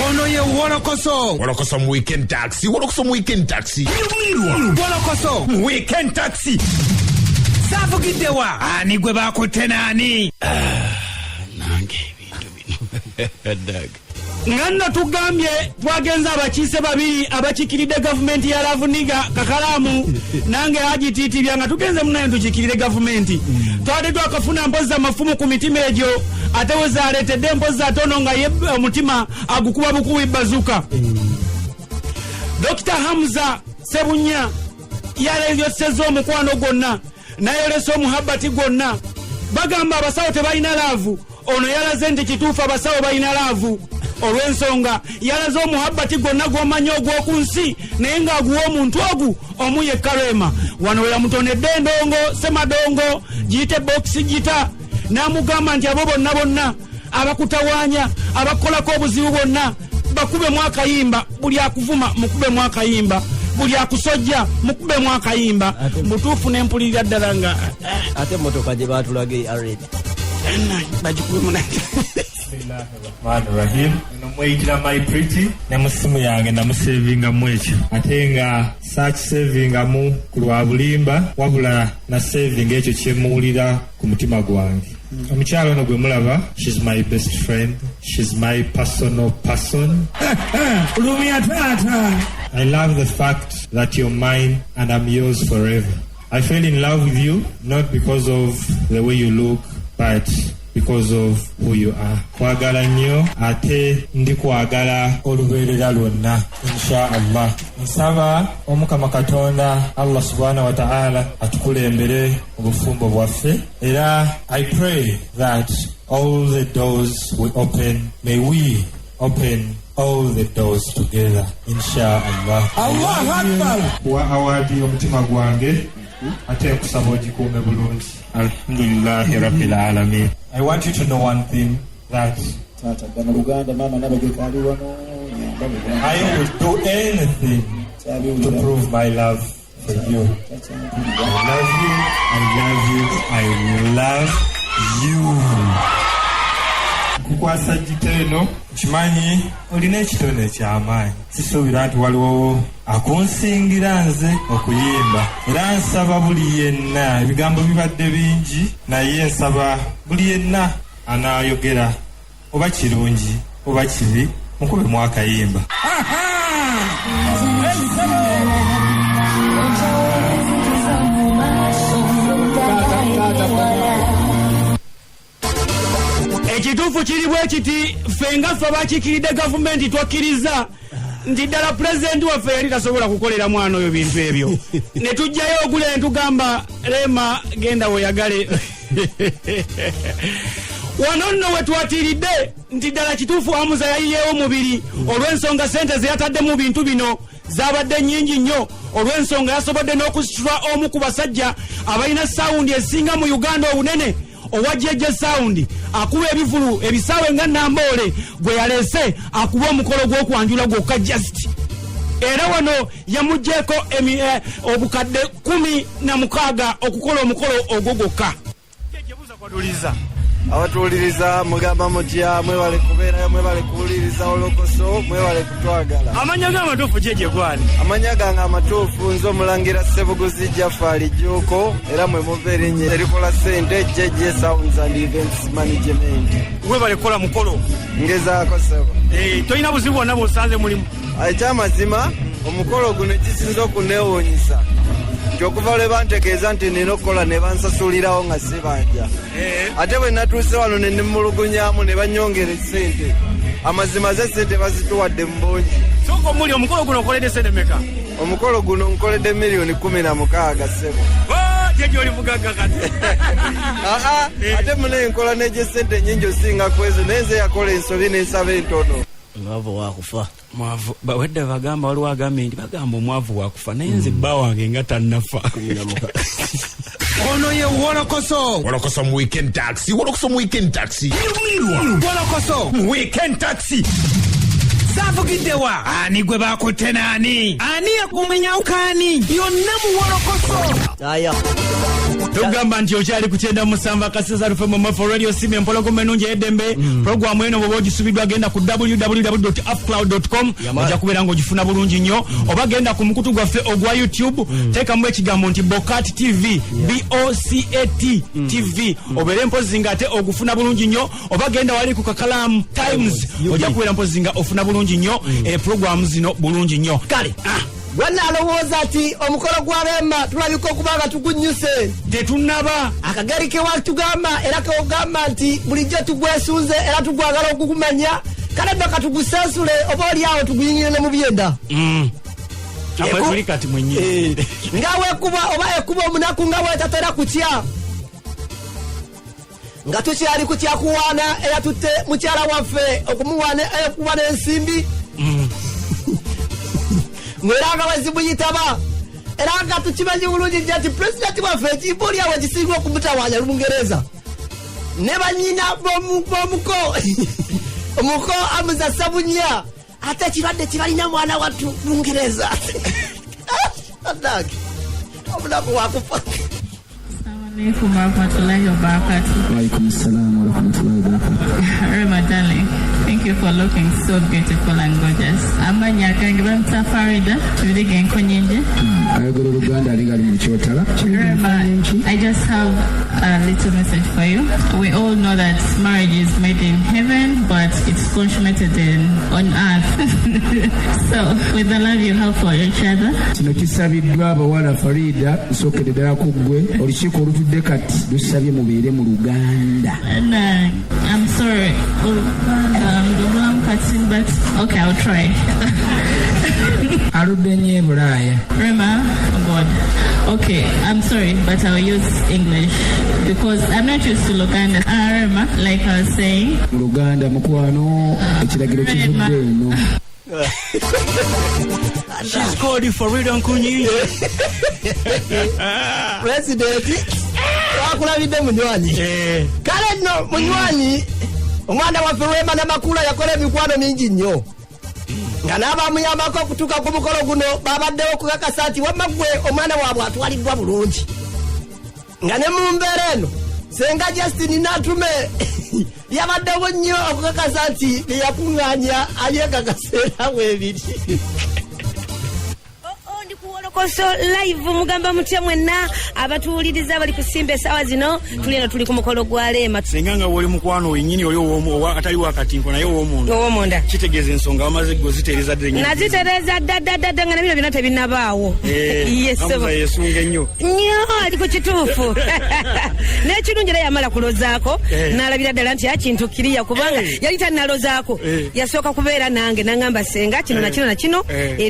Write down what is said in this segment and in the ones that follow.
Ono ye Wolokoso. Wolokoso mu Weekend Taxi, Wolokoso mu Weekend Taxi. Wolokoso mu Weekend Taxi. Saavugidde wa? Ani gwe bakutte naani? Nange ebintu bino dag. Nga nno tugambye twagenze abakiise babiri abakiikiridde gavumenti ya Lavuniga Kakalaamu nange Haji Tiitibya, nga tugenze munaye tukiikirire gavumenti. Twate twakafuna mpozi amafumu ku mitima egyo, ate we zaleetedde empozi atono nga ye omutima agukuba bukubi bazuka. Dr Hamza Sebunya yaleyoseza omukwano gwonna, nayolesa omuhabati gwonna. Bagamba abasawo tebalina love, ono yalaze nti kituufu abasawo balina love, olw'ensonga yalaze omuhabati gwonna gw'omanyi ogw'oku nsi, naye ng'aguwa omuntu ogu omu ye Karema. Wano we yamutonedde endongo semadongo giyite box gita, n'amugamba nti abo bonna bonna abakutawaanya, abakukolako obuzibu bwonna, bakubemu akayimba. Buli akuvuma mukubemu akayimba, buli akusojja mukubemu akayimba. Mutuufu nempulirira ddala nga Ate emotoka gye batulaga ered. Bagikubemu. Rahim. Eno mweyitira My Pretty, ne mu ssimu yange namusevingamu ekyo, ate nga saakisevingamu ku lwa bulimba, wabula nasevinga ekyo kyemuwulira ku mutima gwange. Omukyalo ono gwe mulaba, she's my best friend, she's my personal person. Lumya taata. I love the fact that you're mine and I'm yours forever. I fell in love with you not because of the way you look, but because of who you are. Kwagala nnyo, ate ndi kwagala olubeerera lwonna, insha Allah. Nsaba Omukama Katonda Allah subhanahu wa ta'ala atukulembere mu bufumbo bwaffe, era I pray that all the doors we open, may we open all the doors together, insha Allah. Allahu Akbar. Kuwa award y'omutima gwange, ate nkusaba ogikuume bulungi. Alhamdulillahi rabbil alamin. I want you to know one thing, that Taata, dda mu Luganda, maama Nabageka ali wano, nyamba Luganda. I will do anything to prove my love for you. I love you, I love you, I love you. Kukwasa gita eno, kimanyi olina ekitone ekyamaanyi. Sisuubira nti waliwo akunsingira nze okuyimba, era nsaba buli yenna, ebigambo bibadde bingi, naye nsaba buli yenna anaayogera, oba kirungi oba kibi, mukubemu akayimba. Ekituufu kiri bwe kiti: ffe nga ffe abakiikiridde gavumenti twakkiriza nti ddala pulezidenti waffe yali tasobola kukolera mwana oyo bintu ebyo, ne tujjayo ogule ne tugamba, "Rema, genda weyagale." Wano nno we twatiiridde nti ddala kituufu Amuza yayiyeewo mubiri, olw'ensonga sente ze yatadde mu bintu bino zabadde nnyingi nnyo, olw'ensonga yasobodde n'okusitula omu ku basajja abalina sound esinga mu Uganda obunene, owa JJ Sound, akuba ebivulu ebisaawe nga Namboole, gwe yaleese akuba omukolo gw'okwanjula gwokka just. Era wano yamugyeko obukadde 16 okukola omukolo ogwo gwokka. Abatuwuliriza, mugamba mutya? Mwebale kubeerayo, mwebale kuwuliriza Olokoso, mwebale kutwagala. Amanya g'amatuufu JJ gwani? Amanya gange amatuufu nze Omulangira Sebuguzi Jafali Juuko, era mwe muva erinnya erikola ssente, JJ Sounds and Events Management. Webale kukola mukolo. Ngezaako, sebo. Tolina buzibu bwonna bwosanze mulimu? Ekyamazima, omukolo guno ekisinza okuneewuunyisa nti okuva lwe bantegeeza nti nina okukola, ne bansasulirawo nga sibanja, ate bwe natuuse wano ne nemulugunyamu ne banyongera essente. Amazima ze sente bazituwadde mu bungi. Sooka omuli, omukolo guno okoledde sente meka? Omukolo guno nkoledde miliyoni 16, ssebo. JJ, oli mugagga kati. Aa, ate mune nkola negye sente nyingi osinga ku ezo, naye nze yakola ensobi n'ensaba entono. Mwavu wakufa. Mwavu bawedde bagamba, waliwo agambye nti bagamba omwavu wakufa, naye nze bba wange nga tannafa. Ono ye Wolokoso. Wolokoso mu Weekend Taxi, Wolokoso mu Weekend Taxi. Wolokoso mu Weekend Taxi. Saavugidde wa? Ani gwe bakutte naani? Ani yakumenyawo kaani yonna mu Wolokoso? Aya. Tugamba nti okyali ku 97 akaseza lufe mu Mafo Radio, Sima Empologoma ennungi ey'eddembe. Puroguramu eno bw'oba ogisubiddwa, genda ku www.afcloud.com, ojja kubeera ng'ogifuna bulungi nnyo, oba genda ku mukutu gwaffe ogwa YouTube, teekamu ekigambo nti Bocat TV, Bocat TV, obeere mpozi nga ate ogufuna bulungi nnyo, oba genda wali ku Kakalamu Times, ojja kubeera mpozi nga ofuna bulungi nnyo puroguramu zino bulungi nnyo. Kale gwanalowooza nti omukolo gwa Rema tulabika okuba nga tugunyuse. Tetunaba. Akageri kewatugamba era kewogamba nti bulijjo tugwesunze era tugwagala okugumanya. Kale nno katugusensule, oba oliawo tuguyingire ne mu byenda. Tuli kati mwenyini. Nga wekuba oba ekuba omunaku nga wetatera kutya, nga tukyali kutya kuwaana eyatutte mukyala waffe okumuwaana okuba n'ensimbi, ng'era nga wezimuyitaba, era nga tukimanyi bulungi nnyo nti pulezidenti waffe ekimba oliawo ekisinga okumutawaanya Lungereza ne banyina b'omuko, omuko Amuza Sabunya, ate ekirwadde kibalina mwana wattu Lungereza. Anange, omunaku wakufa. Alaikum warahmatullahi wabarakatuh. Walaikum salam warahmatullahi wabarakatuh. Rema darling, thank you for looking so beautiful and gorgeous. Amannya gange bampita Farida, Tubirige Nkunyingi. Ayogera Oluganda ali ngali mu kyotala. Rema, I just have a little message for you. We all know that marriage is made in heaven, but it's consummated on earth. So, with the love you have for each other, Kino kisabiddwa abawala. Farida, nsookedde ddala ku ggwe. Olukiiko olutudde kati lusabye mubeere mu Luganda. And I'm sorry, Oluganda, cutting, but okay, I'll try. Aludde nnyo e Bulaaya. Rema, oh God. Okay, I'm sorry, but I'll use English because I'm not used to Luganda. Rema, like I was saying, Mu Luganda, mukwano, ekiragiro kivudde eno. She's called Farida Nkunyingi. Pulezidenti wakulabidde, munywanyi. Kale nno munywanyi, omwana waffe Rema Namakula yakola emikwano mingi nnyo, nga n'abamuyambako okutuuka ku mukolo guno babaddewo okukakasa nti wamma ggwe omwana waabwe atwaliddwa bulungi, nga ne mu mbeera eno Senga Justin Natume yabaddewo nnyo okukakasa nti byeyakuŋŋaanya ayekakaseera bwebiri. Ndi ku Wolokoso Live. Mugamba mutya mwenna abatuwuliriza bali kusimba essaawa zino? Tuli eno, tuli ku mukolo gwa Leema. Senga nga woli mukwano wenyini oli atali wakatinko naye ow'omunda. Ow'omunda. Kitegeeza ensonga bamaze gozitereeza dda ennyini. Nazitereeza dda dda dda dda, nga nabino byonna tebinabaawo. Yes, Amuza sebo. Yesunga ennyo. Nnyo, ali ku kituufu n'ekirungi era yamala kulozaako n'alabira ddala nti akintu kiriya, kubanga yali tannalozaako. Yasooka kubeera nange n'aŋŋamba, "Senga, kino na kino na kino."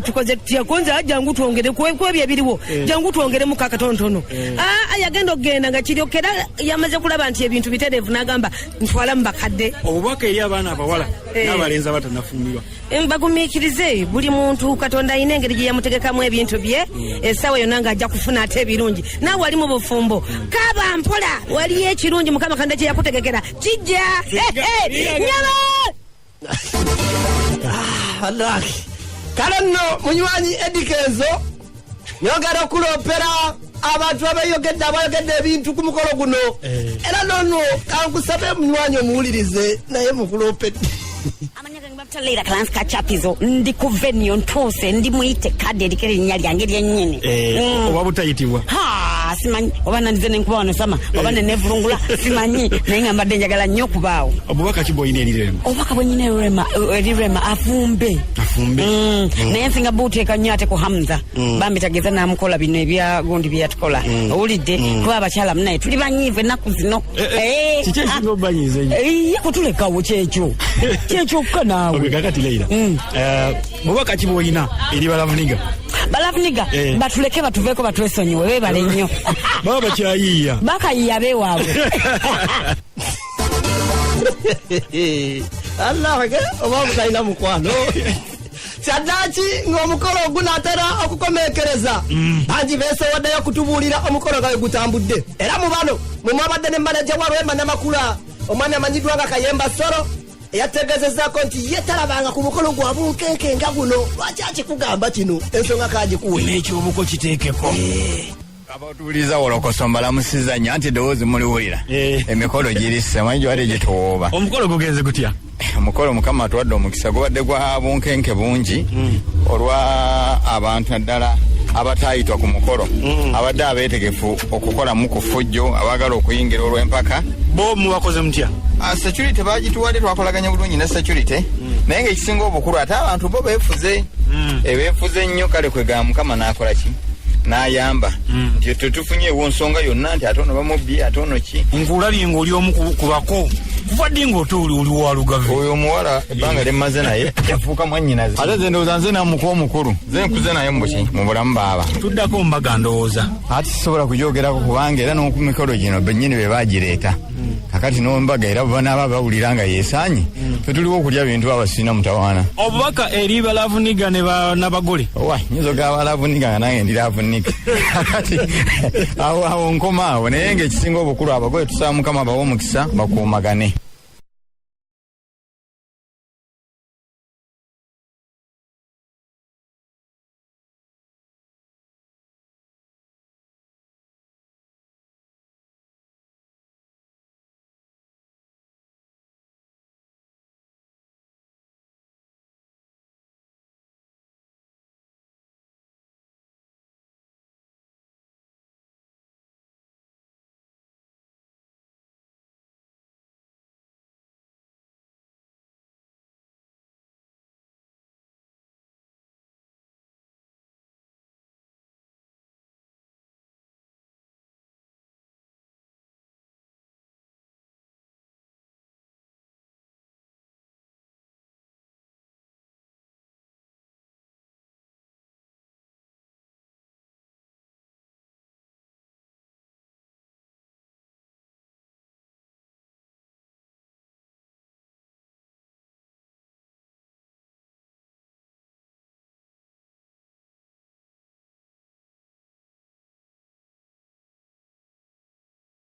Tukoze tutya? Konze jangu twongere ku ebyo ebiriwo. Jangu twongeremu kakatonotono. Ah, yagenda okugenda nga kiryokera yamaze kulaba nti ebintu bitereevu, n'agamba ntwala mu bakadde. Obubaka eri abaana abawala n'abalenzi abatanafumbirwa. Bagumiikirize. Buli muntu Katonda alina engeri gye yamutegekamu ebintu bye. Essaawa yonna ng'ajja kufuna ate ebirungi. Naawe wali mu bufumbo, kaba mpola, waliyo ekirungi Mukama Katonda kye yakutegekera kijja. Nyama. Alaki. Kale nno munywanyi Edikeezo, nyongera okuloopera abantu abayogedde abayogedde ebintu ku mukolo guno. Era nono kankusabe munywanyi omuwulirize naye mukuloopedde. Leira Kalansi Kachapizo, ndi ku venue, ntuuse, ndi muyite kadde eriko erinnya lyange lyennyini. Oba butayitibwa. Ha, simanyi oba nandize nenkuba wano sama oba nenevulungula, simanyi, naye nga mbadde njagala nnyo okubaawo. Obubaka ki bwolina eri Rema? Obubaka bwenyina Rema, eri Rema, afumbe. Afumbe. Naye nsinga buuteeka nnyo ate ku Hamza. Bambi tageza namukola bino ebya gundi byeyatukola. Owulidde? Kuba abakyala munaye tuli banyiivu ennaku zino. Kiki ekisinga obanyiiza ennyo? Ye kutulekawo, kyekyo kyekyokka naawe. Okay, kakati Leila, bubaka ki bwolina eri balavuniga? Balavuniga batuleke, batuveeko, batwesonyiwe, beebale nnyo. Baba bakyayiiya. Bakayiya beewaabwe. Alake oba obutalina mukwano. Kyaddaaki ng'omukolo gunaatera okukomekereza, bangi beesowaddeyo okutubuulira omukolo nga bwe gutambudde. Era mu bano mwe mwabadde ne maneja wa Rema Namakula, omwami amanyiddwa nga Kayemba Soro, eyategeezezaako nti ye talabanga ku mukolo gwa bunkenke nga guno. Lwaki akikugamba kino? Ensonga kagikuwe. N'ekyobuko kiteekeko. Abatuwuliriza wolokoso mbalamusiza nnyo anti eddoboozi muliwulira. Emikolo girisse manyi gyewali gituwooba. Omukolo gugenze gutya? Omukolo Mukama atuwadde omukisa gubadde gwa bunkenke bungi olwa abantu naddala abataayitwa ku mukolo abadde abeetegefu okukolamu ku ffujjo abaagala okuyingira olw'empaka. Bo mubakoze mutya? Security bagituwadde, twakolaganye bulungi ne security, naye ng'ekisinga obukulu ate abantu bo beefuze, ebeefuze nnyo. Kale kwegamba Mukama n'akola ki, n'ayamba nti tetufunyeewo nsonga yonna nti ate ono bamubbye, ate ono ki. Nkulabye ng'oli omu ku bako. Kuva ddi ng'ote oli wa Lugave? Oyo omuwala ebbanga lyemmaze naye yafuuka mwannyinaze, ate nze ndowooza nze namuka omukulu, nze nkuze naye mubuki mu bulamu baaba. Tuddako mbaga ndowooza. Ate sisobola kugyogerako kubanga era n'oku mikolo gino bennyini be bagireeta. Kakati n'embaga era banaaba bawulira nga yeesaanye, fe tuliwo okulya bintu abasirina mutawaana. Obubaka eri ba love nigga ne n'abagole? Owa nyinza ogaba love nigga nga nange ndi love nigga. Kakati awo awo nkoma awo, naye ng'ekisinga obukulu abagole tusaba Mukama bawe omukisa bakuumagane.